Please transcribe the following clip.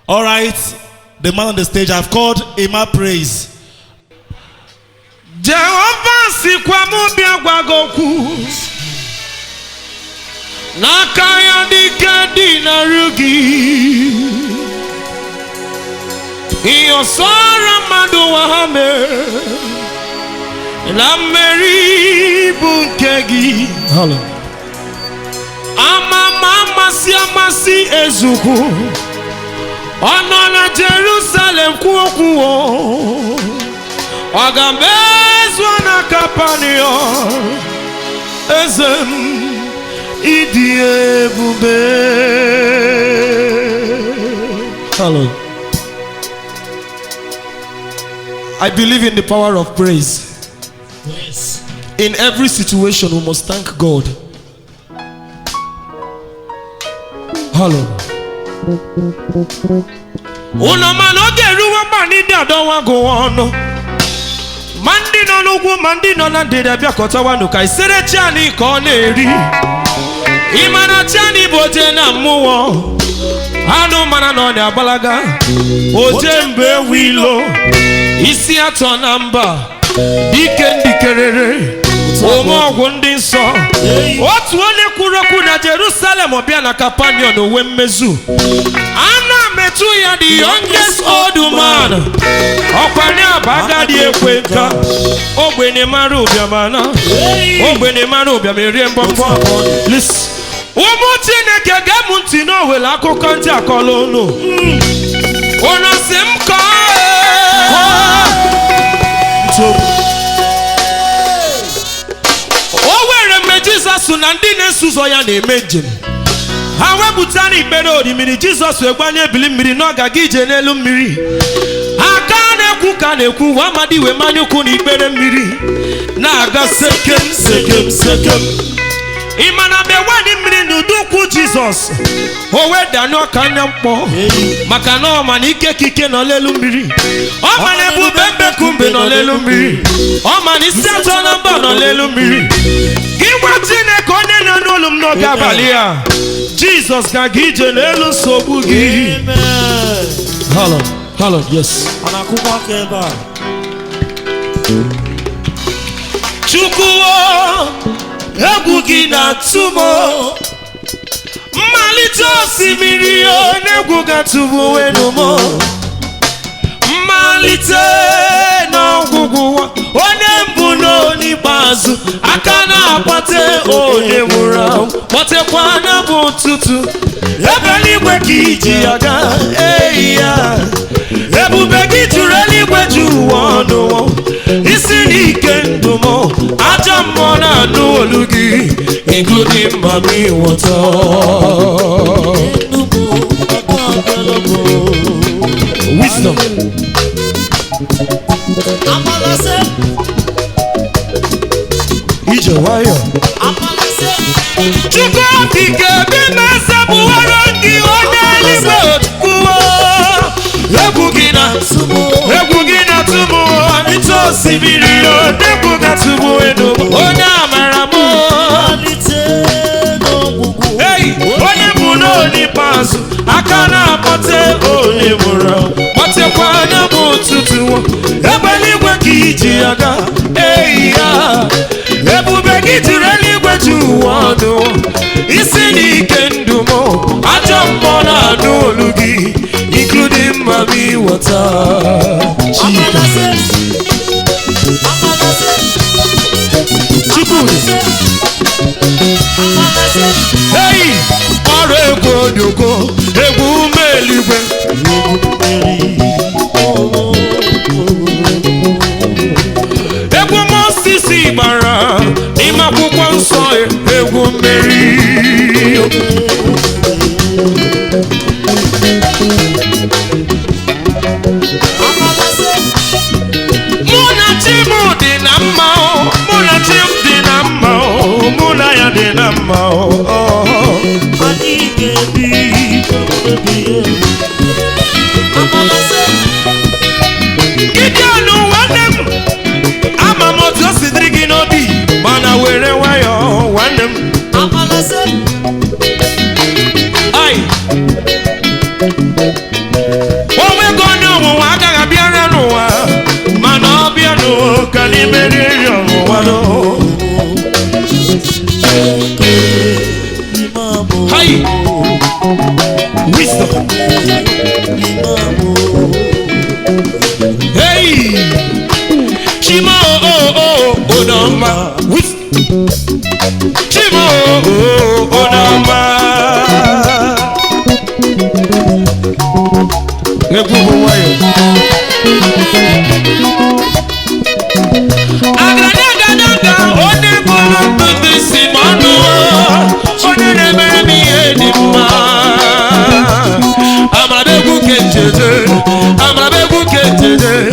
All right, the man on the stage, I've called Emma Praise. Jehova sikwa m bịa gwa gị okwu n'aka ya dike dị n'arụ gị. Ihe ọsọrọ mmadụ ụwa ha mere na mmeri bụ nke gị. Hello. Ama ama amasị amasị ezukwu ọ nọ na Jerusalem kwuo okwu o. Ọ ga-emezu na Kapanọm, eze m ịdị ebube. Hello. I believe in the power of praise. Yes. In every situation, we must thank God. Hello. Unu ma na oge eruwo mgbe anyị dị adọwa gụwa ọnụ, ma ndị nọ n'ugwu ma ndị nọ na ndịda, bịakọtawanụ ka isere chi anyị ka ọ na-eri. Ịmana chi anyị bụ oje na mmụọ anụ mara na ọ na-agbalaga oje mgbe ewu ilo isi atọ na mba dike ndikerere ome ọgwụ ndị nsọ. Otu onye kwuru okwu na Jerusalem bịa na Kapanion uwe mmezu a na-emetụ ya, the youngest old man, ọkwanye bụ agadi ekwe nka, ogbenye mara ụbịamana ogbenye mara ụbịam erie mbọmbọ. Listen. Ụmụ Chineke, gee m ntị n'owele akụkọ ndị akọla unu. Unu si m kọọ ee. O were mgbe Jizọs na ndị na-eso ụzọ ya na-eme njem, ha wepụta n'ikpere orimiri. Jizọs wee gbanye ebili mmiri na ọ ga-aga ije n'elu mmiri. Aka na-ekwu ka na-ekwu nwa amadi wee manye ụkwụ n'ikpere mmiri na-aga sekem sekem sekem. Ị ma na mgbe nwaanyị mmiri n'ụdị ụkwụ Jizọs, o wee danyụọ ka anya mkpọ, maka na ọ ma na ike kike nọ n'elu mmiri, ọ ma na ebube mbekumbe nọ n'elu mmiri, ọ ma na isi atọ na mba nọ n'elu mmiri. Gị gwa Chineke onye nọ n'ụlọ m n'oge abalị a, Jizọs ga-aga ije n'elu nsogbu gị. Amen. Hello. Hello. Yes. A na-akụkwa aka ebe a. Chukwu o, egwu gị na-atụ m o. Mmalite osimiri o, n'egwu ga-atụgbu wenu m o. Mmalite n'ọgwụgwụ ụwa, onye mbụ n'ikpeazụ, aka na-akpate onye nwụrụ anwụ kpọtekwa na bụ ụtụtụ ebe eluigwe ka iji ya gaa eyi ya. Ebube gị juru eluigwe ju ụwa ọnụ, isi n'ike ndụ m, ajọ mmụọ na-anụ olu gị, including mami water. Enugu, aka abịala. Wisdom. Amalase, Ije nwayọ. amalase. Chukwu okike bi na-esepụwara gị onye eluigwe otukwuo egwu gị na Sumo. egwu gị na-atụ m ntụ osimiri egwu ga-atụgbu enu onye amara m. Malite n'ọgwụgwụ. Ei, onye bụ n'ikpeazụ, aka na-akpọte onye mụrụ anwụ, kpọtekwa anya bụ ụtụtụ egbe eluigwe ka iji aga eyi ya. Ebube gị juru eluigwe ju ụwa ọnụ, isi n'ike ndụ m, ajọ mmụọ na-anụ olu gị, including mami water. Amalase, amalase, Chukwudi. amalase. Hey, ọrụ egwu odoko egwu ume eluigwe. Egwu Mosisi gbara n'ime akwụkwọ nsọ, egwu mmeri. Amalase, Mụ na chi m dị na mma o, mụ na chi m dị na mma o, mụ na ya dị na mma o. anyị ga-ebi ebi ebi. Amalase, Gideon nwanne m, ama m otu o si dịrị gị n'obi, mana were nwayọọ nwanne m. Amalase, Ai.